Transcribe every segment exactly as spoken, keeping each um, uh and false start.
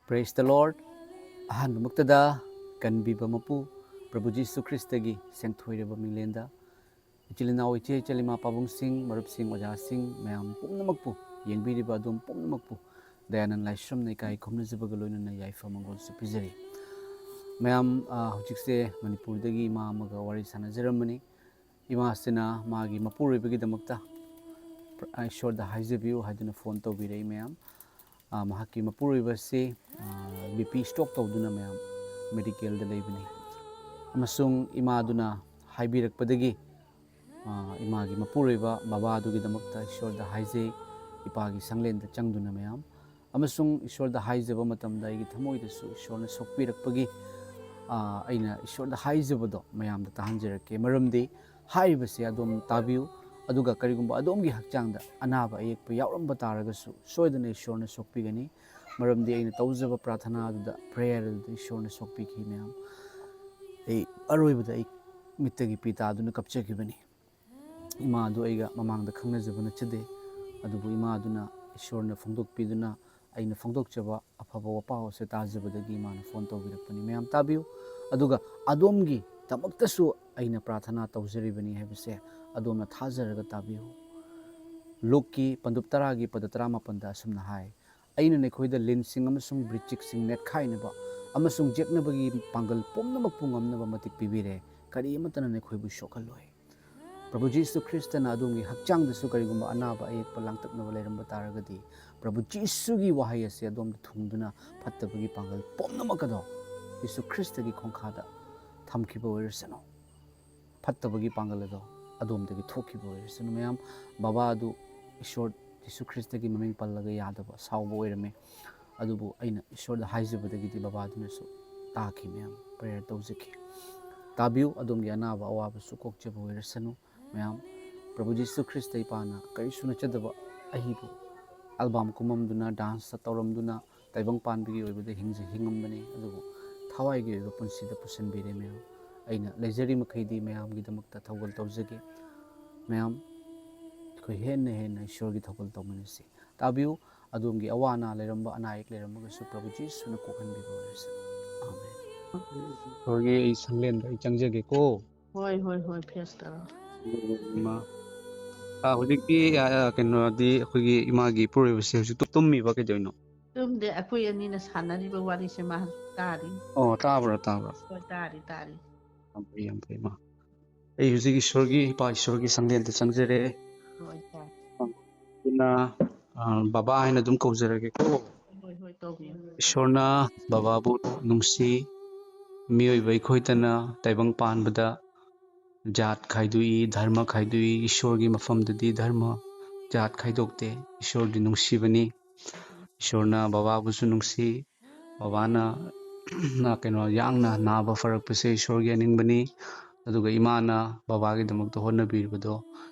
Praise the Lord. ꯑꯍꯥꯟꯕꯃꯛꯇꯗ ꯀꯟꯕꯤꯕ ꯃꯄꯨ ꯄ꯭ꯔꯚꯨ ꯖꯤꯁꯨ ꯈ꯭ꯔꯤꯁꯇꯒꯤ ꯁꯦꯡꯊꯣꯏꯔꯕ ꯃꯤꯡꯂꯦꯟꯗ ꯏꯆꯤꯜ ꯏꯅꯥꯎ, ꯏꯆꯦ ꯏꯆꯜ, ꯏꯃꯥ ꯄꯥꯕꯨꯡꯁꯤꯡ, ꯃꯔꯨꯞꯁꯤꯡ, ꯑꯣꯖꯥꯁꯤꯡ ꯃꯌꯥꯝ ꯄꯨꯝꯅꯃꯛꯄꯨ, ꯌꯦꯡꯕꯤꯔꯤꯕ ꯑꯗꯣꯝ ꯄꯨꯝꯅꯃꯛꯄꯨ ꯗꯌꯥꯅꯟ ꯂꯥꯏꯁ꯭ꯔꯝꯅ ꯏꯀꯥꯏ ꯈꯨꯝꯅꯖꯕꯒ ꯂꯣꯏꯅꯅ ꯌꯥꯏꯐ ꯃꯪꯒꯣꯜꯁꯨ ꯄꯤꯖꯔꯤ꯫ ꯃꯌꯥꯝ, ꯑ, ꯍꯧꯖꯤꯛꯁꯦ ꯃꯅꯤꯄꯨꯔꯗꯒꯤ ꯏꯃꯥ ꯑꯃꯒ ꯋꯥꯔꯤ ꯁꯥꯟꯅꯖꯔꯝꯕꯅꯤ꯫ ꯏꯃꯥꯁꯤꯅ ꯃꯥꯒꯤ ꯃꯄꯨꯔꯣꯏꯕꯒꯤꯗꯃꯛꯇ ꯄ꯭ꯔ-, ꯏꯁꯣꯔꯗ ꯍꯥꯏꯖꯕꯤꯌꯨ ꯍꯥꯏꯗꯨꯅ ꯐꯣꯟ ꯇꯧꯕꯤꯔꯛꯏ ꯃꯌꯥꯝ꯫ ꯑ, ꯃꯍꯥꯛꯀꯤ ꯃꯄꯨꯔꯣꯏꯕꯁꯤ, ꯑ, BP stroke ꯇꯧꯗꯨꯅ ꯃꯌꯥꯝ ꯃꯦꯗꯤꯀꯦꯜꯗ ꯂꯩꯕꯅꯤ꯫ ꯑꯃꯁꯨꯡ ꯏꯃꯥꯗꯨꯅ ꯍꯥꯏꯕꯤꯔꯛꯄꯗꯒꯤ, ꯑ, ꯏꯃꯥꯒꯤ ꯃꯄꯨꯔꯣꯏꯕ ꯕꯕꯥꯗꯨꯒꯤꯗꯃꯛꯇ ꯏꯁꯣꯔꯗ ꯍꯥꯏꯖꯩ, ꯏꯄꯥꯒꯤ ꯁꯪꯂꯦꯟꯗ ꯆꯪꯗꯨꯅ ꯃꯌꯥꯝ꯫ ꯑꯃꯁꯨꯡ ꯏꯁꯣꯔꯗ ꯍꯥꯏꯖꯕ ꯃꯇꯝꯗ ꯑꯩꯒꯤ ꯊꯃꯣꯏꯗꯁꯨ ꯏꯁꯣꯔꯅ ꯁꯣꯛꯄꯤꯔꯛꯄꯒꯤ, ꯑ, ꯑꯩꯅ ꯏꯁꯣꯔꯗ ꯍꯥꯏꯖꯕꯗꯣ ꯃꯌꯥꯝꯗ ꯇꯥꯍꯟꯖꯔꯛꯀꯦ꯫ ꯃꯔꯝꯗꯤ ꯍꯥꯏꯔꯤꯕꯁꯦ ꯑꯗꯣꯝ ꯇꯥꯕꯤꯌꯨ, ꯑꯗꯨꯒ ꯀꯔꯤꯒꯨꯝꯕ ꯑꯗꯣꯝꯒꯤ ꯍꯛꯆꯥꯡꯗ ꯑꯅꯥꯕ ꯑꯌꯦꯛꯄ ꯌꯥꯎꯔꯝꯕ ꯇꯥꯔꯒꯁꯨ ꯁꯣꯏꯗꯅ ꯏꯁꯣꯔꯅ ꯁꯣꯛꯄꯤꯒꯅꯤ꯫ ꯃꯔꯝꯗꯤ ꯑꯩꯅ ꯇꯧꯖꯕ ꯄ꯭ꯔꯥꯊꯅꯥ ꯑꯗꯨꯗ, ꯄ꯭ꯔꯦꯌꯔ ꯑꯗꯨꯗ ꯏꯁꯣꯔꯅ ꯁꯣꯛꯄꯤꯈꯤ ꯃꯌꯥꯝ꯫ ꯑꯩ ꯑꯔꯣꯏꯕꯗ ꯑꯩ ꯃꯤꯠꯇꯒꯤ ꯄꯤ ꯇꯥꯗꯨꯅ ꯀꯞꯆꯈꯤꯕꯅꯤ꯫ ꯏꯃꯥ ꯑꯗꯨ ꯑꯩꯒ ꯃꯃꯥꯡꯗ ꯈꯪꯅꯖꯕ ꯅꯠꯆꯗꯦ, ꯑꯗꯨꯕꯨ ꯏꯃꯥ ꯑꯗꯨꯅ ꯏꯁꯣꯔꯅ ꯐꯣꯡꯗꯣꯛꯄꯤꯗꯨꯅ ꯑꯩꯅ ꯐꯣꯡꯗꯣꯛꯆꯕ ꯑꯐꯕ ꯋꯥꯄꯥꯎ ꯑꯁꯦ ꯇꯥꯖꯕꯗꯒꯤ ꯏꯃꯥꯅ ꯐꯣꯟ ꯇꯧꯕꯤꯔꯛꯄꯅꯤ꯫ ꯃꯌꯥꯝ ꯇꯥꯕꯤꯌꯨ, ꯑꯗꯨꯒ ꯑꯗꯣꯝꯒꯤꯗꯃꯛꯇꯁꯨ ꯑꯩꯅ ꯄ꯭ꯔꯥꯊꯅꯥ ꯇꯧꯖꯔꯤꯕꯅꯤ ꯍꯥꯏꯕꯁꯦ ꯑꯗꯣꯝꯅ ꯊꯥꯖꯔꯒ ꯇꯥꯕꯤꯌꯨ꯫ ꯂꯨꯛꯀꯤ ꯄꯟꯗꯨꯞ ꯇꯔꯥꯒꯤ ꯄꯗ ꯇꯔꯥꯃꯥꯄꯟꯗ ꯑꯁꯨꯝꯅ ꯍꯥꯏ, "ꯑꯩꯅ ꯅꯈꯣꯏꯗ ꯂꯤꯟꯁꯤꯡ ꯑꯃꯁꯨꯡ ꯕ꯭ꯔꯤꯆꯤꯛꯁꯤꯡ ꯅꯦꯠꯈꯥꯏꯅꯕ ꯑꯃꯁꯨꯡ ꯌꯦꯛꯅꯕꯒꯤ ꯄꯥꯡꯒꯜ ꯄꯨꯝꯅꯃꯛꯄꯨ ꯉꯝꯅꯕ ꯃꯇꯤꯛ ꯄꯤꯕꯤꯔꯦ, ꯀꯔꯤ ꯑꯃꯠꯇꯅ ꯅꯈꯣꯏꯕꯨ ꯁꯣꯛꯍꯜꯂꯣꯏ"꯫ ꯄ꯭ꯔꯚꯨ ꯖꯤꯁꯨ ꯈ꯭ꯔꯤꯁꯇꯅ ꯑꯗꯣꯝꯒꯤ ꯍꯛꯆꯥꯡꯗꯁꯨ ꯀꯔꯤꯒꯨꯝꯕ ꯑꯅꯥꯕ ꯑꯌꯦꯛꯄ ꯂꯥꯡꯇꯛꯅꯕ ꯂꯩꯔꯝꯕ ꯇꯥꯔꯒꯗꯤ, ꯄ꯭ꯔꯚꯨ ꯖꯤꯁꯨꯒꯤ ꯋꯥꯍꯩ ꯑꯁꯤ ꯑꯗꯣꯝꯗ ꯊꯨꯡꯗꯨꯅ ꯐꯠꯇꯕꯒꯤ ꯄꯥꯡꯒꯜ ꯄꯨꯝꯅꯃꯛ ꯑꯗꯣ ꯖꯤꯁꯨ ꯈ꯭ꯔꯤꯁꯇꯒꯤ ꯈꯣꯡꯈꯥꯗ ꯊꯝꯈꯤꯕ ꯑꯣꯏꯔꯁꯅꯨ꯫ ꯐꯠꯇꯕꯒꯤ ꯄꯥꯡꯒꯜ ꯑꯗꯣ ꯑꯗꯣꯝꯗꯒꯤ ꯊꯣꯛꯈꯤꯕ ꯑꯣꯏꯔꯁꯅꯨ꯫ ꯃꯌꯥꯝ, ꯕꯕꯥ ꯑꯗꯨ ꯏꯁꯣꯔ ꯖꯤꯁꯨ ꯈ꯭ꯔꯤꯁꯇꯒꯤ ꯃꯃꯤꯡ ꯄꯜꯂꯒ ꯌꯥꯗꯕ, ꯁꯥꯎꯕ ꯑꯣꯏꯔꯝꯃꯤ꯫ ꯑꯗꯨꯕꯨ ꯑꯩꯅ ꯏꯁꯣꯔꯗ ꯍꯥꯏꯖꯕꯗꯒꯤꯗꯤ ꯕꯕꯥꯗꯨꯅꯁꯨ ꯇꯥꯈꯤ ꯃꯌꯥꯝ, ꯄ꯭ꯔꯦꯌꯔ ꯇꯧꯖꯈꯤ꯫ ꯇꯥꯕꯤꯌꯨ, ꯑꯗꯣꯝꯒꯤ ꯑꯅꯥꯕ ꯑꯋꯥꯕꯁꯨ ꯀꯣꯛꯆꯕ ꯑꯣꯏꯔꯁꯅꯨ꯫ ꯃꯌꯥꯝ, ꯄ꯭ꯔꯚꯨ ꯖꯤꯁꯨ ꯈ꯭ꯔꯤꯁꯇ ꯏꯄꯥꯅ ꯀꯔꯤꯁꯨ ꯅꯠꯆꯗꯕ ꯑꯩꯕꯨ ꯑꯦꯜꯕꯝ ꯀꯨꯝꯃꯝꯗꯨꯅ, ꯗꯥꯟꯁ ꯇꯧꯔꯝꯗꯨꯅ, ꯇꯥꯏꯕꯪ ꯄꯥꯟꯕꯒꯤ ꯑꯣꯏꯕꯗ ꯍꯤꯡꯖ-, ꯍꯤꯡꯉꯝꯕꯅꯤ, ꯑꯗꯨꯕꯨ ꯊꯋꯥꯏꯒꯤ ꯑꯣꯏꯕ ꯄꯨꯟꯁꯤꯗ ꯄꯨꯁꯤꯟꯕꯤꯔꯦ ꯃꯌꯥꯝ꯫ ꯑꯩꯅ ꯂꯩꯖꯔꯤ ꯃꯈꯩꯗꯤ ꯃꯌꯥꯝꯒꯤꯗꯃꯛꯇ ꯊꯧꯒꯜ ꯇꯧꯖꯒꯦ꯫ ꯃꯌꯥꯝ, ꯑꯩꯈꯣꯏ ꯍꯦꯟꯅ ꯍꯦꯟꯅ ꯏꯁꯣꯔꯒꯤ ꯊꯧꯒꯜ ꯇꯧꯃꯤꯟꯅꯁꯤ꯫ ꯇꯥꯕꯤꯌꯨ, ꯑꯗꯣꯝꯒꯤ ꯑꯋꯥ ꯑꯅꯥ ꯂꯩꯔꯝꯕ, ꯑꯅꯥ ꯑꯌꯦꯛ ꯂꯩꯔꯝꯕꯒꯁꯨ ꯄ꯭ꯔꯚꯨ ꯖꯤꯁꯨꯅ ꯀꯣꯛꯍꯟꯕꯤꯕ ꯑꯣꯏꯔꯁꯅꯨ꯫ ꯑꯥꯃꯦꯟ꯫ ꯏꯁꯣꯔꯒꯤ ꯑꯩ ꯁꯪꯂꯦꯟꯗ ꯑꯩ ꯆꯪꯖꯒꯦꯀꯣ꯫ ꯍꯣꯏ, ꯍꯣꯏ, ꯍꯣꯏ, ꯐꯦꯁ ꯇꯧꯔꯣ꯫ ꯏꯃꯥ꯫ ꯑꯥ, ꯍꯧꯖꯤꯛꯇꯤ, ꯑꯥ, ꯑꯥ, ꯀꯩꯅꯣꯗꯤ, ꯑꯩꯈꯣꯏꯒꯤ ꯏꯃꯥꯒꯤ ꯏꯄꯨꯔꯣꯏꯕꯁꯦ ꯍꯧꯖꯤꯛ ꯇꯨꯝꯃꯤꯕ, ꯀꯩꯗꯧꯔꯤꯅꯣ? ꯇꯨꯝꯗꯦ, ꯑꯩꯈꯣꯏ ꯑꯅꯤꯅ ꯁꯥꯟꯅꯔꯤꯕ ꯋꯥꯔꯤꯁꯦ ꯃꯥ ꯇꯥꯔꯤ꯫ ꯑꯣ, ꯇꯥꯕ꯭ꯔꯥ, ꯇꯥꯕ꯭ꯔꯥ? ꯍꯣꯏ, ꯇꯥꯔꯤ, ꯇꯥꯔꯤ꯫ ꯌꯥꯝ ꯐꯩ, ꯌꯥꯝ ꯐꯩ, ꯏꯃꯥ꯫ ꯑꯩ ꯍꯧꯖꯤꯛ ꯏꯁꯣꯔꯒꯤ, ꯏꯄꯥ ꯏꯁꯣꯔꯒꯤ ꯁꯪꯂꯦꯟꯗ ꯆꯪꯖꯔꯦ꯫ ꯍꯣꯏ, ꯇꯥꯔꯤ꯫ ꯑꯗꯨꯅ, ꯑꯥ, ꯕꯕꯥ ꯍꯥꯏꯅ ꯑꯗꯨꯝ ꯀꯧꯖꯔꯒꯦꯀꯣ꯫ ꯍꯣꯏ, ꯍꯣꯏ, ꯇꯧꯕꯤꯌꯨ꯫ ꯏꯁꯣꯔꯅ ꯕꯕꯥꯕꯨ ꯅꯨꯡꯁꯤ, ꯃꯤꯑꯣꯏꯕ ꯑꯩꯈꯣꯏꯇꯅ ꯇꯥꯏꯕꯪ ꯄꯥꯟꯕꯗ ꯖꯥꯠ ꯈꯥꯏꯗꯣꯛꯏ, ꯙꯔꯃ ꯈꯥꯏꯗꯣꯛꯏ, ꯏꯁꯣꯔꯒꯤ ꯃꯐꯝꯗꯗꯤ ꯙꯔꯃ ꯖꯥꯠ ꯈꯥꯏꯗꯣꯛꯇꯦ꯫ ꯏꯁꯣꯔꯗꯤ ꯅꯨꯡꯁꯤꯕꯅꯤ꯫ ꯏꯁꯣꯔꯅ ꯕꯕꯥꯕꯨꯁꯨ ꯅꯨꯡꯁꯤ, ꯕꯕꯥꯅ, ꯅ, ꯀꯩꯅꯣ, ꯌꯥꯡꯅ ꯅꯥꯕ ꯐꯔꯛꯄꯁꯦ ꯏꯁꯣꯔꯒꯤ ꯑꯅꯤꯡꯕꯅꯤ꯫ ꯑꯗꯨꯒ ꯏꯃꯥꯅ ꯕꯕꯥꯒꯤꯗꯃꯛꯇ ꯍꯣꯠꯅꯕꯤꯔꯤꯕꯗꯣ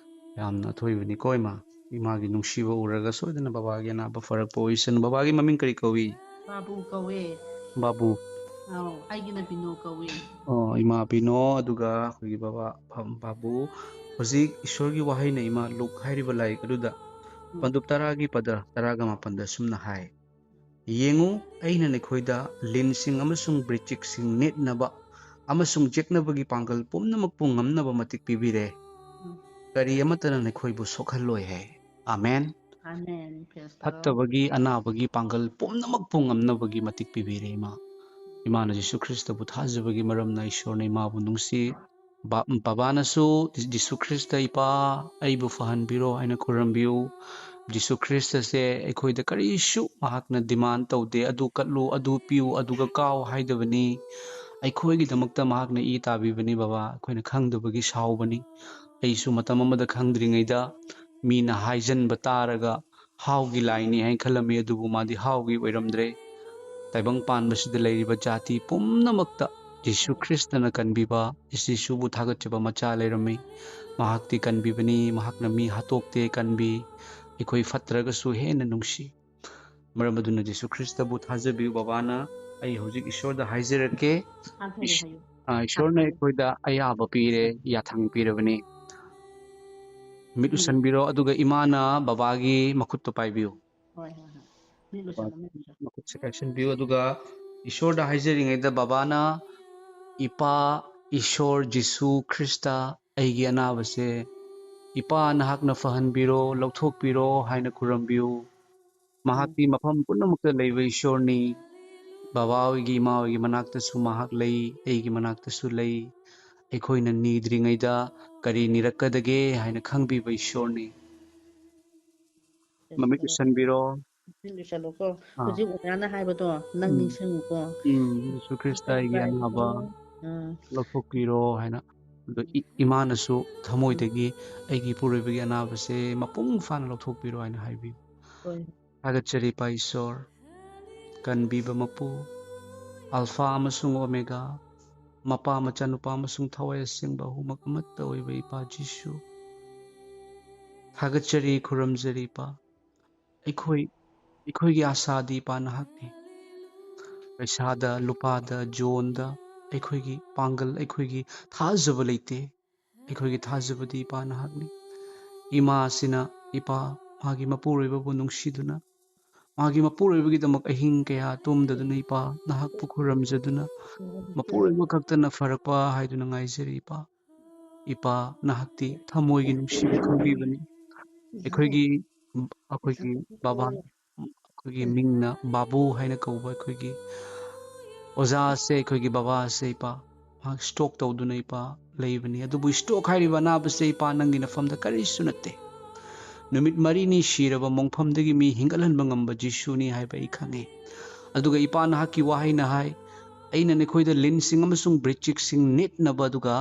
ꯌꯥꯝꯅ ꯑꯊꯣꯏꯕꯅꯤꯀꯣ, ꯏꯃꯥ꯫ ꯏꯃꯥꯒꯤ ꯅꯨꯡꯁꯤꯕ ꯎꯔꯒ ꯁꯣꯏꯗꯅ ꯕꯕꯥꯒꯤ ꯑꯅꯥꯕ ꯐꯔꯛꯄ ꯑꯣꯏꯁꯅꯨ꯫ ꯕꯕꯥꯒꯤ ꯃꯃꯤꯡ ꯀꯔꯤ ꯀꯧꯏ? ꯕꯥꯕꯨ ꯀꯧꯋꯦ꯫ ꯕꯥꯕꯨ꯫ ꯑꯧ, ꯑꯩꯒꯤꯅ ꯕꯤꯅꯣ ꯀꯧꯋꯦ꯫ ꯑꯣ, ꯏꯃꯥ ꯕꯤꯅꯣ, ꯑꯗꯨꯒ ꯑꯩꯈꯣꯏꯒꯤ ꯕꯕꯥ, ꯕꯥꯕꯨ꯫ ꯍꯧꯖꯤꯛ ꯏꯁꯣꯔꯒꯤ ꯋꯥꯍꯩꯅ, ꯏꯃꯥ, ꯂꯨꯛ ꯍꯥꯏꯔꯤꯕ ꯂꯥꯏꯔꯤꯛ ꯑꯗꯨꯗ ꯎꯝ꯫ ꯄꯟꯗꯨꯞ ꯇꯔꯥꯒꯤ ꯄꯗ ꯇꯔꯥꯒ ꯃꯥꯄꯟꯗ ꯁꯨꯝꯅ ꯍꯥꯏ, "ꯌꯦꯡꯉꯨ, ꯑꯩꯅ ꯅꯈꯣꯏꯗ ꯂꯤꯟꯁꯤꯡ ꯑꯃꯁꯨꯡ ꯕ꯭ꯔꯤꯆꯤꯛꯁꯤꯡ ꯅꯦꯠꯅꯕ ꯑꯃꯁꯨꯡ ꯌꯦꯛꯅꯕꯒꯤ ꯄꯥꯡꯒꯜ ꯄꯨꯝꯅꯃꯛꯄꯨ ꯉꯝꯅꯕ ꯃꯇꯤꯛ ꯄꯤꯕꯤꯔꯦ꯫ ꯎꯝ꯫ ꯀꯔꯤ ꯑꯃꯠꯇꯅ ꯅꯈꯣꯏꯕꯨ ꯁꯣꯛꯍꯜꯂꯣꯏ" ꯍꯥꯏ꯫ ꯑꯥꯃꯦꯟ꯫ ꯑꯥꯃꯦꯟ꯫ ꯐꯦꯁ ꯇꯧꯔꯣ꯫ ꯐꯠꯇꯕꯒꯤ, ꯑꯅꯥꯕꯒꯤ ꯄꯥꯡꯒꯜ ꯄꯨꯝꯅꯃꯛꯄꯨ ꯉꯝꯅꯕꯒꯤ ꯃꯇꯤꯛ ꯄꯤꯕꯤꯔꯦ, ꯏꯃꯥ꯫ ꯏꯃꯥꯅ ꯖꯤꯁꯨ ꯈ꯭ꯔꯤꯁꯇꯕꯨ ꯊꯥꯖꯕꯒꯤ ꯃꯔꯝꯅ ꯏꯁꯣꯔꯅ ꯏꯃꯥꯕꯨ ꯅꯨꯡꯁꯤ꯫ ꯕꯥ-, ꯕꯕꯥꯅꯁꯨ ꯖꯤꯁꯨ ꯈ꯭ꯔꯤꯁꯇ, "ꯏꯄꯥ, ꯑꯩꯕꯨ ꯐꯍꯟꯕꯤꯔꯣ" ꯍꯥꯏꯅ ꯈꯨꯔꯨꯝꯕꯤꯌꯨ꯫ ꯖꯤꯁꯨ ꯈ꯭ꯔꯤꯁꯇꯁꯦ ꯑꯩꯈꯣꯏꯗ ꯀꯔꯤꯁꯨ ꯃꯍꯥꯛꯅ demand ꯇꯧꯗꯦ, "ꯑꯗꯨ ꯀꯠꯂꯨ, ꯑꯗꯨ ꯄꯤꯌꯨ, ꯑꯗꯨꯒ ꯀꯥꯎ" ꯍꯥꯏꯗꯕꯅꯤ꯫ ꯑꯩꯈꯣꯏꯒꯤꯗꯃꯛꯇ ꯃꯍꯥꯛꯅ ꯏ ꯇꯥꯕꯤꯕꯅꯤ, ꯕꯕꯥ꯫ ꯑꯩꯈꯣꯏꯅ ꯈꯪꯗꯕꯒꯤ ꯁꯥꯎꯕꯅꯤ꯫ ꯑꯩꯁꯨ ꯃꯇꯝ ꯑꯃꯗ ꯈꯪꯗ꯭ꯔꯤꯉꯩꯗ ꯃꯤꯅ ꯍꯥꯏꯖꯟꯕ ꯇꯥꯔꯒ ꯍꯥꯎꯒꯤ ꯂꯥꯏꯅꯤ ꯍꯥꯏꯅ ꯈꯜꯂꯝꯃꯤ, ꯑꯗꯨꯕꯨ ꯃꯥꯗꯤ ꯍꯥꯎꯒꯤ ꯑꯣꯏꯔꯝꯗ꯭ꯔꯦ꯫ ꯇꯥꯏꯕꯪ ꯄꯥꯟꯕꯁꯤꯗ ꯂꯩꯔꯤꯕ ꯖꯥꯇꯤ ꯄꯨꯝꯅꯃꯛꯇ ꯖꯤꯁꯨ ꯈ꯭ꯔꯤꯁꯇꯅ ꯀꯟꯕꯤꯕ, ꯖꯤꯁꯨꯕꯨ ꯊꯥꯒꯠꯆꯕ ꯃꯆꯥ ꯂꯩꯔꯝꯃꯤ꯫ ꯃꯍꯥꯛꯇꯤ ꯀꯟꯕꯤꯕꯅꯤ, ꯃꯍꯥꯛꯅ ꯃꯤ ꯍꯥꯠꯇꯣꯛꯇꯦ, ꯀꯟꯕꯤ꯫ ꯑꯩꯈꯣꯏ ꯐꯠꯇ꯭ꯔꯒꯁꯨ ꯍꯦꯟꯅ ꯅꯨꯡꯁꯤ꯫ ꯃꯔꯝ ꯑꯗꯨꯅ ꯖꯤꯁꯨ ꯈ꯭ꯔꯤꯁꯇꯕꯨ ꯊꯥꯖꯕꯤꯌꯨ꯫ ꯕꯕꯥꯅ ꯑꯩ ꯍꯧꯖꯤꯛ ꯏꯁꯣꯔꯗ ꯍꯥꯏꯖꯔꯛꯀꯦ꯫ ꯍꯥꯏꯌꯨ, ꯏꯁ-, ꯍꯥꯏꯌꯨ꯫ ꯑ, ꯏꯁꯣꯔꯅ ꯍꯥꯏꯌꯨ꯫ ꯑꯩꯈꯣꯏꯗ ꯑꯌꯥꯕ ꯄꯤꯔꯦ, ꯌꯥꯊꯪ ꯄꯤꯔꯕꯅꯤ꯫ ꯃꯤꯠ ꯎꯝ꯫ ꯎꯁꯟꯕꯤꯔꯣ, ꯑꯗꯨꯒ ꯏꯃꯥꯅ ꯕꯕꯥꯒꯤ ꯃꯈꯨꯠꯇꯣ ꯄꯥꯏꯕꯤꯌꯨ꯫ ꯍꯣꯏ, ꯍꯣꯏ, ꯍꯣꯏ꯫ ꯃꯈꯨꯠꯁꯦ ꯀꯥꯏꯁꯟꯕꯤꯌꯨ꯫ ꯑꯗꯨꯒ ꯏꯁꯣꯔꯗ ꯍꯥꯏꯖꯔꯤꯉꯩꯗ ꯕꯕꯥꯅ, "ꯏꯄꯥ ꯏꯁꯣꯔ ꯖꯤꯁꯨ ꯈ꯭ꯔꯤꯁꯇ, ꯑꯩꯒꯤ ꯑꯅꯥꯕꯁꯦ ꯏꯄꯥ ꯅꯍꯥꯛꯅ ꯐꯍꯟꯕꯤꯔꯣ, ꯂꯧꯊꯣꯛꯄꯤꯔꯣ" ꯍꯥꯏꯅ ꯈꯨꯔꯨꯝꯕꯤꯌꯨ꯫ ꯃꯍꯥꯛꯇꯤ ꯃꯐꯝ ꯄꯨꯝꯅꯃꯛꯇ ꯂꯩꯕ ꯏꯁꯣꯔꯅꯤ꯫ ꯕꯕꯥ ꯍꯣꯏꯒꯤ, ꯏꯃꯥ ꯍꯣꯏꯒꯤ ꯃꯅꯥꯛꯇꯁꯨ ꯃꯍꯥꯛ ꯂꯩ, ꯑꯩꯒꯤ ꯃꯅꯥꯛꯇꯁꯨ ꯂꯩ꯫ ꯑꯩꯈꯣꯏꯅ ꯅꯤꯗ꯭ꯔꯤꯉꯩꯗ ꯀꯔꯤ ꯅꯤꯔꯛꯀꯗꯒꯦ ꯍꯥꯏꯅ ꯈꯪꯕꯤꯕ ꯏꯁꯣꯔꯅꯤ꯫ ꯃꯃꯤꯠ ꯎꯏꯁꯟꯕꯤꯔꯣ꯫ ꯅꯤꯡꯁꯤꯡꯕꯤꯁꯜꯂꯨꯀꯣ꯫ ꯑꯥ꯫ ꯍꯧꯖꯤꯛ ꯑꯣꯖꯥꯅ ꯍꯥꯏꯕꯗꯣ ꯅꯪ ꯎꯝ꯫ ꯅꯤꯡꯁꯤꯡꯉꯨꯀꯣ꯫ ꯎꯝ, ꯖꯤꯁꯨ ꯈ꯭ꯔꯤꯁꯇ ꯑꯩꯒꯤ ꯑꯅꯥꯕ ꯑꯥ꯫ ꯂꯧꯊꯣꯛꯄꯤꯔꯣ ꯍꯥꯏꯅ꯫ ꯑꯗꯣ ꯏ-, ꯏꯃꯥꯅꯁꯨ ꯊꯃꯣꯏꯗꯒꯤ ꯑꯩꯒꯤ ꯏꯄꯨꯔꯣꯏꯕꯒꯤ ꯑꯅꯥꯕꯁꯦ ꯃꯄꯨꯡ ꯐꯥꯅ ꯂꯧꯊꯣꯛꯄꯤꯔꯣ ꯍꯥꯏꯅ ꯍꯥꯏꯕꯤꯌꯨ꯫ ꯍꯣꯏ꯫ ꯊꯥꯒꯠꯆꯔꯤ ꯏꯄꯥ ꯏꯁꯣꯔ, ꯀꯟꯕꯤꯕ ꯃꯄꯨ, ꯑꯜꯐꯥ ꯑꯃꯁꯨꯡ ꯑꯣꯃꯦꯒꯥ, ꯃꯄꯥ, ꯃꯆꯥꯅꯨꯄꯥ ꯑꯃꯁꯨꯡ ꯊꯋꯥꯏ ꯑꯁꯦꯡꯕ ꯑꯍꯨꯝꯃꯛ ꯑꯃꯠꯇ ꯑꯣꯏꯕ ꯏꯄꯥ ꯖꯤꯁꯨ꯫ ꯊꯥꯒꯠꯆꯔꯤ, ꯈꯨꯔꯨꯝꯖꯔꯤ ꯏꯄꯥ꯫ ꯑꯩꯈꯣꯏ, ꯑꯩꯈꯣꯏꯒꯤ ꯑꯥꯁꯥꯗꯤ ꯏꯄꯥ ꯅꯍꯥꯛꯅꯤ꯫ ꯄꯩꯁꯥꯗ, ꯂꯨꯄꯥꯗ, ꯖꯣꯟꯗ ꯑꯩꯈꯣꯏꯒꯤ ꯄꯥꯡꯒꯜ, ꯑꯩꯈꯣꯏꯒꯤ ꯊꯥꯖꯕ ꯂꯩꯇꯦ꯫ ꯑꯩꯈꯣꯏꯒꯤ ꯊꯥꯖꯕꯗꯤ ꯏꯄꯥ ꯅꯍꯥꯛꯅꯤ꯫ ꯏꯃꯥ ꯑꯁꯤꯅ ꯏꯄꯥ ꯃꯥꯒꯤ ꯃꯄꯨꯔꯣꯏꯕꯕꯨ ꯅꯨꯡꯁꯤꯗꯨꯅ, ꯃꯥꯒꯤ ꯃꯄꯨꯔꯣꯏꯕꯒꯤꯗꯃꯛ ꯑꯍꯤꯡ ꯀꯌꯥ ꯇꯨꯝꯗꯗꯨꯅ ꯏꯄꯥ ꯅꯍꯥꯛꯄꯨ ꯈꯨꯔꯨꯝꯖꯗꯨꯅ, ꯃꯄꯨꯔꯣꯏꯕ ꯈꯛꯇꯅ ꯐꯔꯛꯄ ꯍꯥꯏꯗꯨꯅ ꯉꯥꯏꯖꯔꯤ ꯏꯄꯥ꯫ ꯏꯄꯥ ꯅꯍꯥꯛꯇꯤ ꯊꯃꯣꯏꯒꯤ ꯅꯨꯡꯁꯤꯕ ꯈꯪꯕꯤꯕꯅꯤ꯫ ꯑꯩꯈꯣꯏꯒꯤ, ꯑꯩꯈꯣꯏꯒꯤ ꯕꯕꯥ, ꯑꯩꯈꯣꯏꯒꯤ ꯃꯤꯡꯅ ꯕꯥꯕꯨ ꯍꯥꯏꯅ ꯀꯧꯕ ꯑꯩꯈꯣꯏꯒꯤ ꯑꯣꯖꯥ ꯑꯁꯦ, ꯑꯩꯈꯣꯏꯒꯤ ꯕꯕꯥ ꯑꯁꯦ ꯏꯄꯥ, ꯃꯍꯥꯛ stroke ꯇꯧꯗꯨꯅ ꯏꯄꯥ ꯂꯩꯕꯅꯤ꯫ ꯑꯗꯨꯕꯨ stroke ꯍꯥꯏꯔꯤꯕ ꯑꯅꯥꯕꯁꯦ ꯏꯄꯥ ꯅꯪꯒꯤ ꯅꯐꯝꯗ ꯀꯔꯤꯁꯨ ꯅꯠꯇꯦ꯫ ꯅꯨꯃꯤꯠ ꯃꯔꯤꯅꯤ ꯁꯤꯔꯕ ꯃꯣꯡꯐꯝꯗꯒꯤ ꯃꯤ ꯍꯤꯡꯒꯠꯍꯟꯕ ꯉꯝꯕ ꯖꯤꯁꯨꯅꯤ ꯍꯥꯏꯕ ꯑꯩ ꯈꯪꯉꯤ꯫ ꯑꯗꯨꯒ ꯏꯄꯥ ꯅꯍꯥꯛꯀꯤ ꯋꯥꯍꯩꯅ ꯍꯥꯏ, "ꯑꯩꯅ ꯅꯈꯣꯏꯗ ꯂꯤꯟꯁꯤꯡ ꯑꯃꯁꯨꯡ ꯕ꯭ꯔꯤꯆꯤꯛꯁꯤꯡ ꯅꯦꯠꯅꯕ ꯑꯗꯨꯒ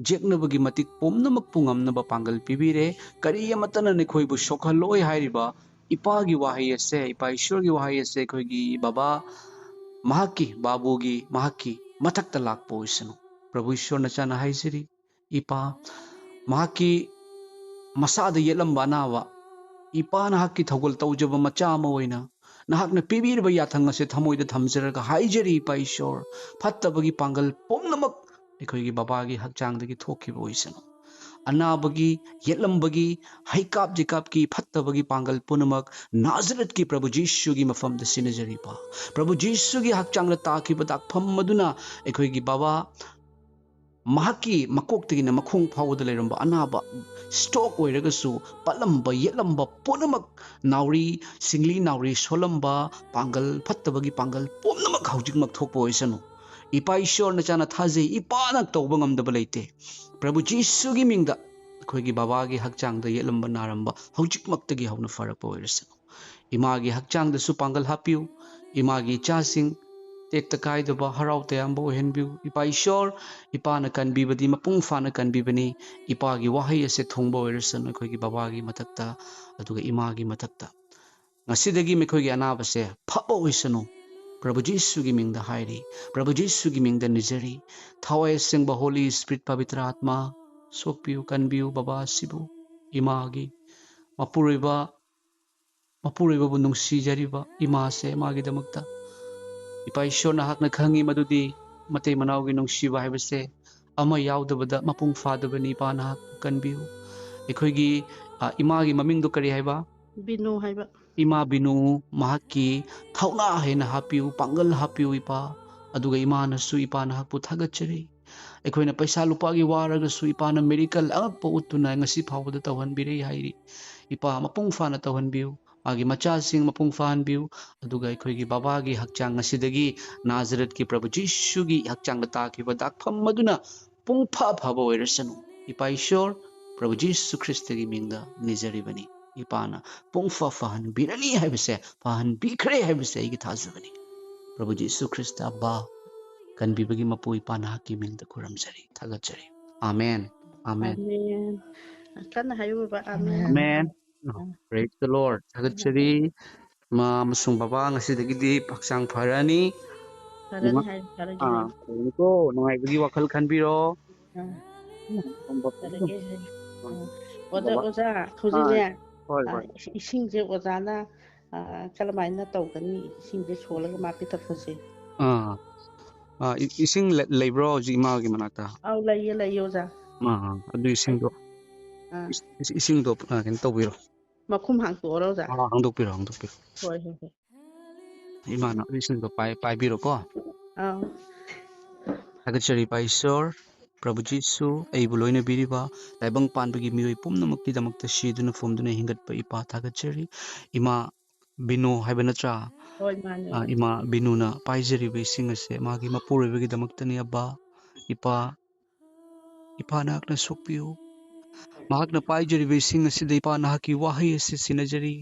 ꯌꯦꯛꯅꯕꯒꯤ ꯃꯇꯤꯛ ꯄꯨꯝꯅꯃꯛꯄꯨ ꯉꯝꯅꯕ ꯄꯥꯡꯒꯜ ꯄꯤꯕꯤꯔꯦ꯫ ꯀꯔꯤ ꯑꯃꯠꯇꯅ ꯅꯈꯣꯏꯕꯨ ꯁꯣꯛꯍꯜꯂꯣꯏ" ꯍꯥꯏꯔꯤꯕ ꯏꯄꯥꯒꯤ ꯋꯥꯍꯩ ꯑꯁꯦ, ꯏꯄꯥ ꯏꯁꯣꯔꯒꯤ ꯋꯥꯍꯩ ꯑꯁꯦ ꯑꯩꯈꯣꯏꯒꯤ ꯕꯕꯥ, ꯃꯍꯥꯛꯀꯤ, ꯕꯥꯕꯨꯒꯤ, ꯃꯍꯥꯛꯀꯤ ꯃꯊꯛꯇ ꯂꯥꯛꯄ ꯑꯣꯏꯁꯅꯨ꯫ ꯄ꯭ꯔꯚꯨ ꯏꯁꯣꯔꯅ ꯆꯥꯟꯅ ꯍꯥꯏꯖꯔꯤ, ꯏꯄꯥ, ꯃꯍꯥꯛꯀꯤ ꯃꯁꯥꯗ ꯌꯦꯠꯂꯝꯕ ꯑꯅꯥꯕ, ꯏꯄꯥ ꯅꯍꯥꯛꯀꯤ ꯊꯧꯒꯜ ꯇꯧꯖꯕ ꯃꯆꯥ ꯑꯃ ꯑꯣꯏꯅ ꯅꯍꯥꯛꯅ ꯄꯤꯕꯤꯔꯤꯕ ꯌꯥꯊꯪ ꯑꯁꯦ ꯊꯃꯣꯏꯗ ꯊꯝꯖꯔꯒ ꯍꯥꯏꯖꯔꯤ, ꯏꯄꯥ ꯏꯁꯣꯔ, ꯐꯠꯇꯕꯒꯤ ꯄꯥꯡꯒꯜ ꯄꯨꯝꯅꯃꯛ ꯑꯩꯈꯣꯏꯒꯤ ꯕꯕꯥꯒꯤ ꯍꯛꯆꯥꯡꯗꯒꯤ ꯊꯣꯛꯈꯤꯕ ꯑꯣꯏꯁꯅꯨ꯫ ꯑꯅꯥꯕꯒꯤ, ꯌꯦꯠꯂꯝꯕꯒꯤ, ꯍꯩꯀꯥꯞ ꯖꯤꯀꯥꯞꯀꯤ, ꯐꯠꯇꯕꯒꯤ ꯄꯥꯡꯒꯜ ꯄꯨꯝꯅꯃꯛ ꯅꯥꯖꯔꯦꯠꯀꯤ ꯄ꯭ꯔꯚꯨ ꯖꯤꯁꯨꯒꯤ ꯃꯐꯝꯗ ꯁꯤꯟꯅꯖꯔꯤꯕ, ꯄ꯭ꯔꯚꯨ ꯖꯤꯁꯨꯒꯤ ꯍꯛꯆꯥꯡꯗ ꯇꯥꯈꯤꯕ ꯗꯥꯛꯐꯝ ꯑꯗꯨꯅ ꯑꯩꯈꯣꯏꯒꯤ ꯕꯕꯥ ꯃꯍꯥꯛꯀꯤ ꯃꯀꯣꯛꯇꯒꯤꯅ ꯃꯈꯣꯡ ꯐꯥꯎꯕꯗ ꯂꯩꯔꯝꯕ ꯑꯅꯥꯕ, ꯁ꯭ꯇ꯭ꯔꯣꯛ ꯑꯣꯏꯔꯒꯁꯨ, ꯄꯠꯂꯝꯕ ꯌꯦꯠꯂꯝꯕ ꯄꯨꯝꯅꯃꯛ, ꯅꯥꯎꯔꯤ, ꯁꯤꯡꯂꯤ ꯅꯥꯎꯔꯤ ꯁꯣꯜꯂꯝꯕ, ꯄꯥꯡꯒꯜ ꯐꯠꯇꯕꯒꯤ ꯄꯥꯡꯒꯜ ꯄꯨꯝꯅꯃꯛ ꯍꯧꯖꯤꯛꯃꯛ ꯊꯣꯛꯄ ꯑꯣꯏꯁꯅꯨ꯫ ꯏꯄꯥ ꯏꯁꯣꯔ, ꯅꯆꯥꯅ ꯊꯥꯖꯩ, ꯏꯄꯥꯅ ꯇꯧꯕ ꯉꯝꯗꯕ ꯂꯩꯇꯦ꯫ ꯄ꯭ꯔꯚꯨ ꯖꯤꯁꯨꯒꯤ ꯃꯤꯡꯗ ꯑꯩꯈꯣꯏꯒꯤ ꯕꯕꯥꯒꯤ ꯍꯛꯆꯥꯡꯗ ꯌꯦꯠꯂꯝꯕ ꯅꯥꯔꯝꯕ ꯍꯧꯖꯤꯛꯃꯛꯇꯒꯤ ꯍꯧꯅ ꯐꯔꯛꯄ ꯑꯣꯏꯔꯁꯅꯨ꯫ ꯏꯃꯥꯒꯤ ꯍꯛꯆꯥꯡꯗꯁꯨ ꯄꯥꯡꯒꯜ ꯍꯥꯞꯄꯤꯌꯨ꯫ ꯏꯃꯥꯒꯤ ꯏꯆꯥꯁꯤꯡ ꯇꯦꯛꯇ ꯀꯥꯏꯗꯕ, ꯍꯔꯥꯎ ꯇꯌꯥꯝꯕ ꯑꯣꯏꯍꯟꯕꯤꯌꯨ꯫ ꯏꯄꯥ ꯏꯁꯣꯔ, ꯏꯄꯥꯅ ꯀꯟꯕꯤꯕꯗꯤ ꯃꯄꯨꯡ ꯐꯥꯅ ꯀꯟꯕꯤꯕꯅꯤ꯫ ꯏꯄꯥꯒꯤ ꯋꯥꯍꯩ ꯑꯁꯦ ꯊꯨꯡꯕ ꯑꯣꯏꯔꯁꯅꯨ ꯑꯩꯈꯣꯏꯒꯤ ꯕꯕꯥꯒꯤ ꯃꯊꯛꯇ, ꯑꯗꯨꯒ ꯏꯃꯥꯒꯤ ꯃꯊꯛꯇ꯫ ꯉꯁꯤꯗꯒꯤ ꯃꯈꯣꯏꯒꯤ ꯑꯅꯥꯕꯁꯦ ꯐꯕ ꯑꯣꯏꯁꯅꯨ꯫ ꯄ꯭ꯔꯚꯨ ꯖꯤꯁꯨꯒꯤ ꯃꯤꯡꯗ ꯍꯥꯏꯔꯤ, ꯄ꯭ꯔꯚꯨ ꯖꯤꯁꯨꯒꯤ ꯃꯤꯡꯗ ꯅꯤꯖꯔꯤ꯫ ꯊꯋꯥꯏ ꯑꯁꯦꯡꯕ Holy Spirit, ꯄꯕꯤꯇ꯭ꯔ ꯑꯥꯠꯃꯥ, ꯁꯣꯛꯄꯤꯌꯨ, ꯀꯟꯕꯤꯌꯨ ꯕꯕꯥ ꯑꯁꯤꯕꯨ꯫ ꯏꯃꯥꯒꯤ ꯃꯄꯨꯔꯣꯏꯕ, ꯃꯄꯨꯔꯣꯏꯕꯕꯨ ꯅꯨꯡꯁꯤꯖꯔꯤꯕ ꯏꯃꯥꯁꯦ, ꯃꯥꯒꯤꯗꯃꯛꯇ ꯏꯄꯥ ꯏꯁꯣꯔ, ꯅꯍꯥꯛꯅ ꯈꯪꯉꯤ ꯃꯗꯨꯗꯤ ꯃꯇꯩ ꯃꯅꯥꯎꯒꯤ ꯅꯨꯡꯁꯤꯕ ꯍꯥꯏꯕꯁꯦ ꯑꯃ ꯌꯥꯎꯗꯕꯗ ꯃꯄꯨꯡ ꯐꯥꯗꯕꯅꯤ꯫ ꯏꯄꯥ, ꯅꯍꯥꯛ ꯀꯟꯕꯤꯌꯨ꯫ ꯑꯩꯈꯣꯏꯒꯤ, ꯑ, ꯏꯃꯥꯒꯤ ꯃꯃꯤꯡꯗꯣ ꯀꯔꯤ ꯍꯥꯏꯕ? ꯕꯤꯅꯨ ꯍꯥꯏꯕ꯫ ꯏꯃꯥ ꯕꯤꯅꯨ, ꯃꯍꯥꯛꯀꯤ ꯊꯧꯅꯥ ꯍꯦꯟꯅ ꯍꯥꯞꯄꯤꯌꯨ, ꯄꯥꯡꯒꯜ ꯍꯥꯞꯄꯤꯌꯨ ꯏꯄꯥ꯫ ꯑꯗꯨꯒ ꯏꯃꯥꯅꯁꯨ, ꯏꯄꯥ, ꯅꯍꯥꯛꯄꯨ ꯊꯥꯒꯠꯆꯔꯤ꯫ ꯑꯩꯈꯣꯏꯅ ꯄꯩꯁꯥ ꯂꯨꯄꯥꯒꯤ ꯋꯥꯔꯒꯁꯨ ꯏꯄꯥꯅ miracle ꯑꯉꯛꯄ ꯎꯠꯇꯨꯅ ꯉꯁꯤ ꯐꯥꯎꯕꯗ ꯇꯧꯍꯟꯕꯤꯔꯛꯏ ꯍꯥꯏꯔꯤ꯫ ꯏꯄꯥ, ꯃꯄꯨꯡ ꯐꯥꯅ ꯇꯧꯍꯟꯕꯤꯌꯨ꯫ ꯃꯥꯒꯤ ꯃꯆꯥꯁꯤꯡ ꯃꯄꯨꯡ ꯐꯥꯍꯟꯕꯤꯌꯨ꯫ ꯑꯗꯨꯒ ꯑꯩꯈꯣꯏꯒꯤ ꯕꯕꯥꯒꯤ ꯍꯛꯆꯥꯡ ꯉꯁꯤꯗꯒꯤ ꯅꯥꯖꯔꯦꯠꯀꯤ ꯄ꯭ꯔꯚꯨ ꯖꯤꯁꯨꯒꯤ ꯍꯛꯆꯥꯡꯗ ꯇꯥꯈꯤꯕ ꯗꯥꯛꯐꯝ ꯑꯗꯨꯅ ꯄꯨꯡ ꯐ ꯐꯕ ꯑꯣꯏꯔꯁꯅꯨ꯫ ꯏꯄꯥ ꯏꯁꯣꯔ, ꯄ꯭ꯔꯚꯨ ꯖꯤꯁꯨ ꯈ꯭ꯔꯤꯁꯇꯒꯤ ꯃꯤꯡꯗ ꯅꯤꯖꯔꯤꯕꯅꯤ꯫ ꯏꯄꯥꯅ ꯄꯨꯡ ꯐ ꯐꯍꯟꯕꯤꯔꯅꯤ ꯍꯥꯏꯕꯁꯦ, ꯐꯍꯟꯕꯤꯈ꯭ꯔꯦ ꯍꯥꯏꯕꯁꯦ ꯑꯩꯒꯤ ꯊꯥꯖꯕꯅꯤ꯫ ꯄ꯭ꯔꯚꯨ ꯖꯤꯁꯨ ꯈ꯭ꯔꯤꯁꯇ ꯑꯕꯥ, ꯀꯟꯕꯤꯕꯒꯤ ꯃꯄꯨ ꯏꯄꯥ, ꯅꯍꯥꯛꯀꯤ ꯃꯤꯡꯗ ꯈꯨꯔꯨꯝꯖꯔꯤ, ꯊꯥꯒꯠꯆꯔꯤ꯫ Amen, amen. ꯑꯃꯦꯟ꯫ ꯀꯟꯅ ꯍꯥꯏꯌꯨ, ꯕꯕꯥ꯫ Amen. Amen. Ah. Praise the Lord. ꯊꯥꯒꯠꯆꯔꯤ꯫ ꯏꯃꯥ ꯑꯃꯁꯨꯡ ꯕꯕꯥ, ꯉꯁꯤꯗꯒꯤꯗꯤ ꯍꯛꯆꯥꯡ ꯐꯔꯅꯤ꯫ ꯐꯔꯅꯤ ꯏꯃꯥ-, ꯍꯥꯏ, ꯐꯔꯒꯦ ꯑꯥ, ꯍꯥꯏ꯫ ꯐꯔꯅꯤꯀꯣ, ꯅꯨꯡꯉꯥꯏꯕꯒꯤ ꯋꯥꯈꯜ ꯈꯟꯕꯤꯔꯣ꯫ ꯑꯥ, ꯐꯔꯒꯦ ꯍꯥꯏ꯫ ꯑꯥ꯫ ꯑꯥ, ꯑꯣꯖꯥ, ꯕꯕꯥ-, ꯑꯣꯖꯥ, ꯍꯧꯖꯤꯛꯅꯦ, ꯑꯥ, ꯍꯣꯏ, ꯑꯥ, ꯍꯣꯏ꯫ ꯏꯁ-, ꯏꯁꯤꯡꯁꯦ ꯑꯣꯖꯥꯅ, ꯑꯥ, ꯀꯔꯝꯍꯥꯏꯅ ꯇꯧꯒꯅꯤ? ꯏꯁꯤꯡꯁꯦ ꯁꯣꯜꯂꯒ ꯃꯥ ꯄꯤꯊꯛꯄꯁꯦ꯫ ꯑꯥ꯫ ꯑꯥ, ꯏ-, ꯏꯁꯤꯡ ꯂꯩ-, ꯂꯩꯕ꯭ꯔꯣ ꯍꯧꯖꯤꯛ ꯏꯃꯥꯒꯤ ꯃꯅꯥꯛꯇ? ꯑꯧ, ꯂꯩꯌꯦ, ꯂꯩꯌꯦ, ꯑꯣꯖꯥ꯫ ꯑꯥ, ꯑꯗꯨ ꯏꯁꯤꯡꯗꯣ, ꯑꯥ, ꯏꯁ-, ꯏꯁꯤꯡꯗꯣ, ꯑꯥ, ꯀꯩꯅꯣ ꯇꯧꯕꯤꯔꯣ꯫ ꯃꯈꯨꯝ ꯍꯥꯡꯇꯣꯛꯑꯣꯔꯣ, ꯑꯣꯖꯥ? ꯑꯥ, ꯍꯥꯡꯗꯣꯛꯄꯤꯔꯣ, ꯍꯥꯡꯗꯣꯛꯄꯤꯔꯣ꯫ ꯍꯣꯏ, ꯍꯣꯏ, ꯍꯣꯏ꯫ ꯏꯃꯥꯅ ꯏꯁꯤꯡꯗꯣ ꯄꯥꯏ-, ꯄꯥꯏꯕꯤꯔꯣꯀꯣ꯫ ꯑꯥ꯫ ꯊꯥꯒꯠꯆꯔꯤ, ꯏꯄꯥ ꯏꯁꯣꯔ, ꯄ꯭ꯔꯚꯨ ꯖꯤꯁꯨ, ꯑꯩꯕꯨ ꯂꯣꯏꯅꯕꯤꯔꯤꯕ ꯇꯥꯏꯕꯪ ꯄꯥꯟꯕꯒꯤ ꯃꯤꯑꯣꯏ ꯄꯨꯝꯅꯃꯛꯀꯤꯗꯃꯛꯇ ꯁꯤꯗꯨꯅ ꯐꯨꯝꯗꯨꯅ ꯍꯤꯡꯒꯠꯄ ꯏꯄꯥ ꯊꯥꯒꯠꯆꯔꯤ꯫ ꯏꯃꯥ ꯕꯤꯅꯨ ꯍꯥꯏꯕ ꯅꯠꯇ꯭ꯔꯥ? ꯍꯣꯏ, ꯃꯥꯅꯦ꯫ ꯑ, ꯏꯃꯥ ꯕꯤꯅꯨꯅ ꯄꯥꯏꯖꯔꯤꯕ ꯏꯁꯤꯡ ꯑꯁꯦ ꯃꯥꯒꯤ ꯃꯄꯨꯔꯣꯏꯕꯒꯤꯗꯃꯛꯇꯅꯤ, ꯑꯕꯥ, ꯏꯄꯥ꯫ ꯏꯄꯥ, ꯅꯍꯥꯛꯅ ꯁꯣꯛꯄꯤꯌꯨ꯫ ꯃꯍꯥꯛꯅ ꯄꯥꯏꯖꯔꯤꯕ ꯏꯁꯤꯡ ꯑꯁꯤꯗ, ꯏꯄꯥ, ꯅꯍꯥꯛꯀꯤ ꯋꯥꯍꯩ ꯑꯁꯤ ꯁꯤꯟꯅꯖꯔꯤ꯫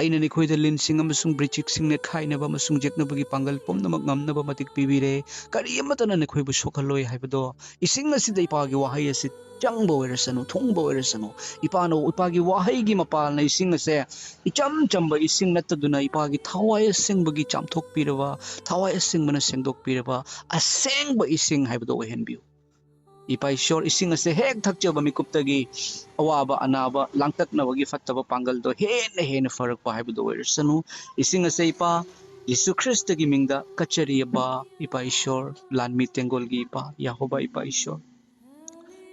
ꯑꯩꯅ ꯅꯈꯣꯏꯗ ꯂꯤꯟꯁꯤꯡ ꯑꯃꯁꯨꯡ ꯕ꯭ꯔꯤꯆꯤꯛꯁꯤꯡ ꯅꯦꯠꯈꯥꯏꯅꯕ ꯑꯃꯁꯨꯡ ꯌꯦꯛꯅꯕꯒꯤ ꯄꯥꯡꯒꯜ ꯄꯨꯝꯅꯃꯛ ꯉꯝꯅꯕ ꯃꯇꯤꯛ ꯄꯤꯕꯤꯔꯦ꯫ ꯀꯔꯤ ꯑꯃꯠꯇꯅ ꯅꯈꯣꯏꯕꯨ ꯁꯣꯛꯍꯜꯂꯣꯏ ꯍꯥꯏꯕꯗꯣ, ꯏꯁꯤꯡ ꯑꯁꯤꯗ ꯏꯄꯥꯒꯤ ꯋꯥꯍꯩ ꯑꯁꯤ ꯆꯪꯕ ꯑꯣꯏꯔꯁꯅꯨ, ꯊꯨꯡꯕ ꯑꯣꯏꯔꯁꯅꯨ꯫ ꯏꯄꯥꯅ, ꯏꯄꯥꯒꯤ ꯋꯥꯍꯩꯒꯤ ꯃꯄꯥꯜꯅ ꯏꯁꯤꯡ ꯑꯁꯦ ꯏꯆꯝ ꯆꯝꯕ ꯏꯁꯤꯡ ꯅꯠꯇꯗꯨꯅ, ꯏꯄꯥꯒꯤ ꯊꯋꯥꯏ ꯑꯁꯦꯡꯕꯒꯤ ꯆꯥꯝꯊꯣꯛꯄꯤꯔꯕ, ꯊꯋꯥꯏ ꯑꯁꯦꯡꯕꯅ ꯁꯦꯡꯗꯣꯛꯄꯤꯔꯕ ꯑꯁꯦꯡꯕ ꯏꯁꯤꯡ ꯍꯥꯏꯕꯗꯣ ꯑꯣꯏꯍꯟꯕꯤꯌꯨ꯫ ꯏꯄꯥ ꯏꯁꯣꯔ, ꯏꯁꯤꯡ ꯑꯁꯦ ꯍꯦꯛ ꯊꯛꯆꯕ ꯃꯤꯀꯨꯞꯇꯒꯤ ꯑꯋꯥꯕ ꯑꯅꯥꯕ ꯂꯥꯡꯇꯛꯅꯕꯒꯤ ꯐꯠꯇꯕ ꯄꯥꯡꯒꯜꯗꯣ ꯍꯦꯟꯅ ꯍꯦꯟꯅ ꯐꯔꯛꯄ ꯍꯥꯏꯕꯗꯣ ꯑꯣꯏꯔꯁꯅꯨ꯫ ꯏꯁꯤꯡ ꯑꯁꯦ ꯏꯄꯥ ꯌꯦꯁꯨ ꯈ꯭ꯔꯤꯁꯇꯒꯤ ꯃꯤꯡꯗ ꯀꯠꯆꯔꯤꯑꯕ ꯏꯄꯥ ꯏꯁꯣꯔ, ꯂꯥꯟꯃꯤ ꯇꯦꯡꯒꯣꯜꯒꯤ ꯏꯄꯥ, ꯌꯥꯍꯣꯕꯥ ꯏꯄꯥ ꯏꯁꯣꯔ꯫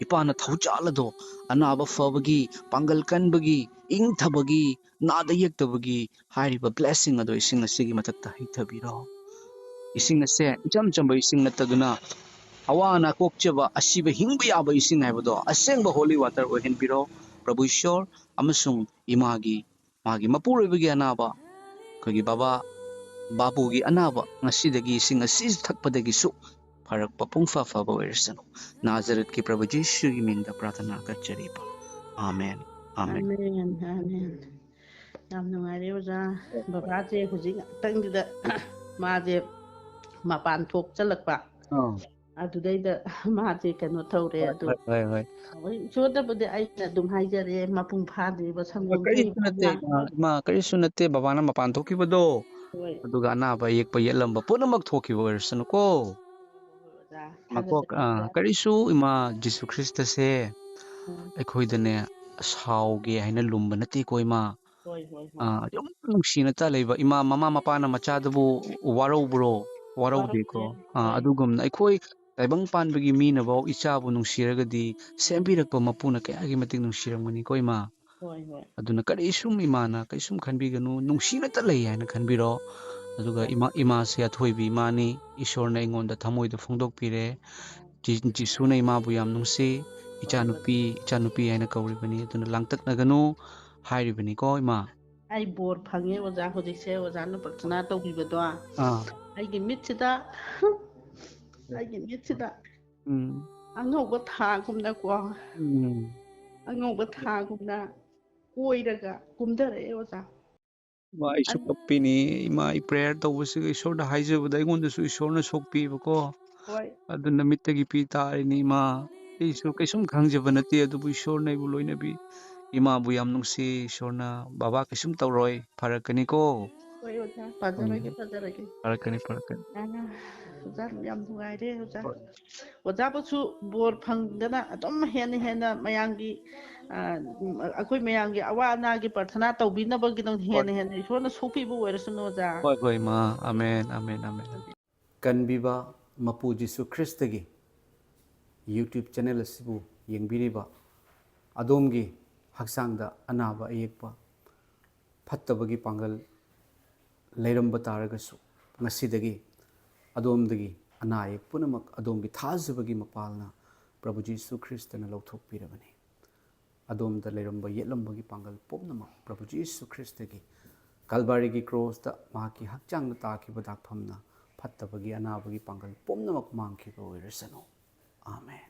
ꯏꯄꯥꯅ ꯊꯧꯖꯥꯜ ꯑꯗꯣ ꯑꯅꯥꯕ ꯐꯕꯒꯤ, ꯄꯥꯡꯒꯜ ꯀꯟꯕꯒꯤ, ꯏꯪꯊꯕꯒꯤ, ꯅꯥꯗ ꯌꯦꯛꯇꯕꯒꯤ ꯍꯥꯏꯔꯤꯕ blessing ꯑꯗꯣ ꯏꯁꯤꯡ ꯑꯁꯤꯒꯤ ꯃꯊꯛꯇ ꯍꯩꯊꯕꯤꯔꯣ꯫ ꯏꯁꯤꯡ ꯑꯁꯦ ꯏꯆꯝ ꯆꯝꯕ ꯏꯁꯤꯡ ꯅꯠꯇꯗꯨꯅ, ꯑꯋꯥ ꯑꯅꯥ ꯀꯣꯛꯆꯕ, ꯑꯁꯤꯕ ꯍꯤꯡꯕ ꯌꯥꯕ ꯏꯁꯤꯡ ꯍꯥꯏꯕꯗꯣ ꯑꯁꯦꯡꯕ holy water ꯑꯣꯏꯍꯟꯕꯤꯔꯣ, ꯄ꯭ꯔꯚꯨ ꯏꯁꯣꯔ, ꯑꯃꯁꯨꯡ ꯏꯃꯥꯒꯤ, ꯃꯥꯒꯤ ꯃꯄꯨꯔꯣꯏꯕꯒꯤ ꯑꯅꯥꯕ, ꯑꯩꯈꯣꯏꯒꯤ ꯕꯕꯥ, ꯕꯥꯕꯨꯒꯤ ꯑꯅꯥꯕ ꯉꯁꯤꯗꯒꯤ ꯏꯁꯤꯡ ꯑꯁꯤ ꯊꯛꯄꯗꯒꯤꯁꯨ ꯐꯔꯛꯄ ꯄꯨꯡꯐ ꯐꯕ ꯑꯣꯏꯔꯁꯅꯨ꯫ ꯅꯥꯖꯔꯦꯠꯀꯤ ꯄ꯭ꯔꯚꯨ ꯖꯤꯁꯨꯒꯤ ꯃꯤꯡꯗ ꯄ꯭ꯔꯥꯊꯅꯥ ꯀꯠꯆꯔꯤꯕ꯫ ꯑꯥꯃꯦꯟ, ꯑꯥꯃꯦꯟ꯫ ꯑꯥꯃꯦꯟ, ꯑꯥꯃꯦꯟ꯫ ꯌꯥꯝ ꯅꯨꯡꯉꯥꯏꯔꯦ ꯑꯣꯖꯥ꯫ ꯍꯣꯏ, ꯍꯣꯏ꯫ ꯕꯕꯥꯁꯦ ꯍꯧꯖꯤꯛ ꯉꯥꯛꯇꯪꯗꯨꯗ ꯃꯥꯁꯦ ꯃꯄꯥꯟ ꯊꯣꯛꯆꯜꯂꯛꯄ꯫ ꯑꯥ꯫ ꯑꯗꯨꯗꯩꯗ ꯃꯥꯁꯦ ꯀꯩꯅꯣ ꯇꯧꯔꯦ, ꯍꯣꯏ, ꯑꯗꯨ ꯍꯣꯏ, ꯍꯣꯏ, ꯍꯣꯏ꯫ ꯍꯣꯏ, ꯏꯁꯣꯔꯗꯕꯨꯗꯤ ꯑꯩꯅ ꯑꯗꯨꯝ ꯍꯥꯏꯖꯔꯦ, ꯃꯄꯨꯡ ꯐꯥꯗ꯭ꯔꯤꯕ ꯁꯪꯒꯣꯝ ꯀꯔꯤꯁꯨ ꯊꯛꯏꯕ ꯅꯠꯇꯦ, ꯏꯃꯥ, ꯏꯃꯥ, ꯀꯔꯤꯁꯨ ꯅꯠꯇꯦ, ꯕꯕꯥꯅ ꯃꯄꯥꯟ ꯊꯣꯛꯈꯤꯕꯗꯣ, ꯍꯣꯏ꯫ ꯑꯗꯨꯒ ꯑꯅꯥꯕ ꯑꯌꯦꯛꯄ ꯌꯦꯠꯂꯝꯕ ꯄꯨꯝꯅꯃꯛ ꯊꯣꯛꯈꯤꯕ ꯑꯣꯏꯔꯁꯅꯨꯀꯣ꯫ ꯍꯣꯏ, ꯑꯣꯖꯥ, ꯃꯀꯣꯛ, ꯊꯥꯒꯠꯆꯔꯤ, ꯑꯥ, ꯑꯣꯖꯥ꯫ ꯀꯔꯤꯁꯨ, ꯏꯃꯥ, ꯖꯤꯁꯨ ꯈ꯭ꯔꯤꯁꯇꯁꯦ ꯎꯝ꯫ ꯑꯩꯈꯣꯏꯗꯅꯦ ꯁꯥꯎꯒꯦ ꯍꯥꯏꯅ ꯂꯨꯝꯕ ꯅꯠꯇꯦꯀꯣ, ꯏꯃꯥ꯫ ꯍꯣꯏ, ꯍꯣꯏ, ꯍꯣꯏ꯫ ꯑꯥ, ꯑꯗꯨꯝ ꯅꯨꯡꯁꯤꯅ ꯆꯥ ꯂꯩꯕ ꯏꯃꯥ, ꯃꯃꯥ ꯃꯄꯥꯅ ꯃꯆꯥꯗꯨꯕꯨ ꯋꯥꯔꯧꯕ꯭ꯔꯣ? ꯋꯥꯔꯧꯗꯦꯀꯣ꯫ ꯋꯥꯔꯧꯗꯦ꯫ ꯑꯥ, ꯍꯣꯏ꯫ ꯑꯗꯨꯒꯨꯝꯅ ꯑꯩꯈꯣꯏ ꯇꯥꯏꯕꯪ ꯄꯥꯟꯕꯒꯤ ꯃꯤꯅꯐꯥꯎ ꯏꯆꯥꯕꯨ ꯅꯨꯡꯁꯤꯔꯒꯗꯤ ꯁꯦꯝꯕꯤꯔꯛꯄ ꯃꯄꯨꯅ ꯀꯌꯥꯒꯤ ꯃꯇꯤꯛ ꯅꯨꯡꯁꯤꯔꯝꯒꯅꯤꯀꯣ, ꯏꯃꯥ꯫ ꯍꯣꯏ ꯍꯣꯏ ꯑꯗꯨꯅ ꯀꯔꯤꯁꯨꯝ ꯏꯃꯥꯅ ꯀꯩꯁꯨꯝ ꯈꯟꯕꯤꯒꯅꯨ, ꯅꯨꯡꯁꯤꯅꯇ ꯂꯩ ꯍꯥꯏꯅ ꯈꯟꯕꯤꯔꯣ꯫ ꯑꯗꯨꯒ ꯏꯃꯥ, ꯏꯃꯥꯁꯦ ꯑꯊꯣꯏꯕꯤ ꯏꯃꯥꯅꯤ, ꯏꯁꯣꯔꯅ ꯑꯩꯉꯣꯟꯗ ꯊꯃꯣꯏꯗ ꯐꯣꯡꯗꯣꯛꯄꯤꯔꯦ꯫ ꯖꯤ-, ꯖꯤꯁꯨꯅ ꯏꯃꯥꯕꯨ ꯌꯥꯝ ꯅꯨꯡꯁꯤ, ꯏꯆꯥꯅꯨꯄꯤ, ꯏꯆꯥꯅꯨꯄꯤ ꯍꯥꯏꯅ ꯀꯧꯔꯤꯕꯅꯤ꯫ ꯑꯗꯨꯅ ꯂꯥꯡꯇꯛꯅꯒꯅꯨ ꯍꯥꯏꯔꯤꯕꯅꯤꯀꯣ, ꯏꯃꯥ꯫ ꯑꯩ ꯕꯣꯔ ꯐꯪꯉꯦ ꯑꯣꯖꯥ, ꯍꯧꯖꯤꯛꯁꯦ ꯑꯣꯖꯥꯅ ꯄ꯭ꯔꯊꯅꯥ ꯇꯧꯕꯤꯕꯗꯣ꯫ ꯑꯥ ꯑꯩꯒꯤ ꯃꯤꯠꯁꯤꯗ ꯑꯩꯒꯤ ꯃꯤꯠꯁꯤꯗ ꯎꯝ ꯑꯉꯧꯕ ꯊꯥꯒꯨꯝꯅꯀꯣ, ꯎꯝ ꯑꯉꯧꯕ ꯊꯥꯒꯨꯝꯅ ꯀꯣꯏꯔꯒ ꯀꯨꯝꯊꯔꯛꯑꯦ ꯑꯣꯖꯥ꯫ ꯃꯥ, ꯑꯩꯁꯨ ꯀꯞꯄꯤꯅꯤ ꯏꯃꯥ꯫ ꯑꯩ ꯄ꯭ꯔꯦꯌꯔ ꯇꯧꯕꯁꯤꯒ ꯏꯁꯣꯔꯗ ꯍꯥꯏꯖꯕꯗ ꯑꯩꯉꯣꯟꯗꯁꯨ ꯏꯁꯣꯔꯅ ꯁꯣꯛꯄꯤꯕꯀꯣ꯫ ꯍꯣꯏ ꯑꯗꯨꯅ ꯃꯤꯠꯇꯒꯤ ꯄꯤ ꯇꯥꯔꯤꯅꯤ ꯏꯃꯥ꯫ ꯑꯩꯁꯨ ꯀꯩꯁꯨꯝ ꯈꯪꯖꯕ ꯅꯠꯇꯦ, ꯑꯗꯨꯕꯨ ꯏꯁꯣꯔꯅ ꯑꯩꯕꯨ ꯂꯣꯏꯅꯕꯤ꯫ ꯏꯃꯥꯕꯨ ꯌꯥꯝ ꯅꯨꯡꯁꯤ ꯏꯁꯣꯔꯅ꯫ ꯕꯕꯥ, ꯀꯩꯁꯨꯝ ꯇꯧꯔꯣꯏ, ꯐꯔꯛꯀꯅꯤꯀꯣ꯫ ꯍꯣꯏ ꯑꯣꯖꯥ, ꯐꯖꯔꯒꯦ ꯐꯖꯔꯒꯦ꯫ ꯐꯔꯛꯀꯅꯤ, ꯐꯔꯛꯀꯅꯤ꯫ ꯑ, ꯑꯣꯖꯥ, ꯌꯥꯝ ꯅꯨꯡꯉꯥꯏꯔꯦ ꯑꯣꯖꯥ꯫ ꯍꯣꯏ꯫ ꯑꯣꯖꯥꯕꯨꯁꯨ ꯕꯣꯔ ꯐꯪꯗꯅ ꯑꯗꯨꯝ ꯍꯦꯟꯅ ꯍꯦꯟꯅ ꯃꯌꯥꯝꯒꯤ, ꯑ, ꯎꯝ, ꯑꯩꯈꯣꯏ ꯃꯌꯥꯝꯒꯤ ꯑꯋꯥ ꯑꯅꯥꯒꯤ ꯄ꯭ꯔꯊꯅꯥ ꯇꯧꯕꯤꯅꯕꯒꯤꯗꯃꯛ ꯍꯦꯟꯅ ꯍꯦꯟꯅ ꯏꯁꯣꯔꯅ ꯁꯣꯛꯄꯤꯕ ꯑꯣꯏꯔꯁꯅꯨ ꯑꯣꯖꯥ꯫ ꯍꯣꯏ ꯍꯣꯏ ꯏꯃꯥ, ꯑꯃꯦꯟ ꯑꯃꯦꯟ ꯑꯃꯦꯟ꯫ ꯀꯟꯕꯤꯕ ꯃꯄꯨ ꯖꯤꯁꯨ ꯈ꯭ꯔꯤꯁꯇꯒꯤ YouTube ꯆꯦꯅꯦꯜ ꯑꯁꯤꯕꯨ ꯌꯦꯡꯕꯤꯔꯤꯕ ꯑꯗꯣꯝꯒꯤ ꯍꯛꯆꯥꯡꯗ ꯑꯅꯥꯕ ꯑꯌꯦꯛꯄ ꯐꯠꯇꯕꯒꯤ ꯄꯥꯡꯒꯜ ꯂꯩꯔꯝꯕ ꯇꯥꯔꯒꯁꯨ, ꯉꯁꯤꯗꯒꯤ ꯑꯗꯣꯝꯗꯒꯤ ꯑꯅꯥ ꯑꯌꯦꯛ ꯄꯨꯝꯅꯃꯛ, ꯑꯗꯣꯝꯒꯤ ꯊꯥꯖꯕꯒꯤ ꯃꯄꯥꯜꯅ ꯄ꯭ꯔꯚꯨ ꯖꯤꯁꯨ ꯈ꯭ꯔꯤꯁꯇꯅ ꯂꯧꯊꯣꯛꯄꯤꯔꯕꯅꯤ꯫ ꯑꯗꯣꯝꯗ ꯂꯩꯔꯝꯕ ꯌꯦꯠꯂꯝꯕꯒꯤ ꯄꯥꯡꯒꯜ ꯄꯨꯝꯅꯃꯛ ꯄ꯭ꯔꯚꯨ ꯖꯤꯁꯨ ꯈ꯭ꯔꯤꯁꯇꯒꯤ ꯀꯜꯚꯥꯔꯤꯒꯤ ꯀ꯭ꯔꯣꯁꯇ ꯃꯍꯥꯛꯀꯤ ꯍꯛꯆꯥꯡꯗ ꯇꯥꯈꯤꯕ ꯗꯥꯛꯐꯝꯅ ꯐꯠꯇꯕꯒꯤ ꯑꯅꯥꯕꯒꯤ ꯄꯥꯡꯒꯜ ꯄꯨꯝꯅꯃꯛ ꯃꯥꯡꯈꯤꯕ ꯑꯣꯏꯔꯁꯅꯨ꯫ ꯑꯥꯃꯦꯟ꯫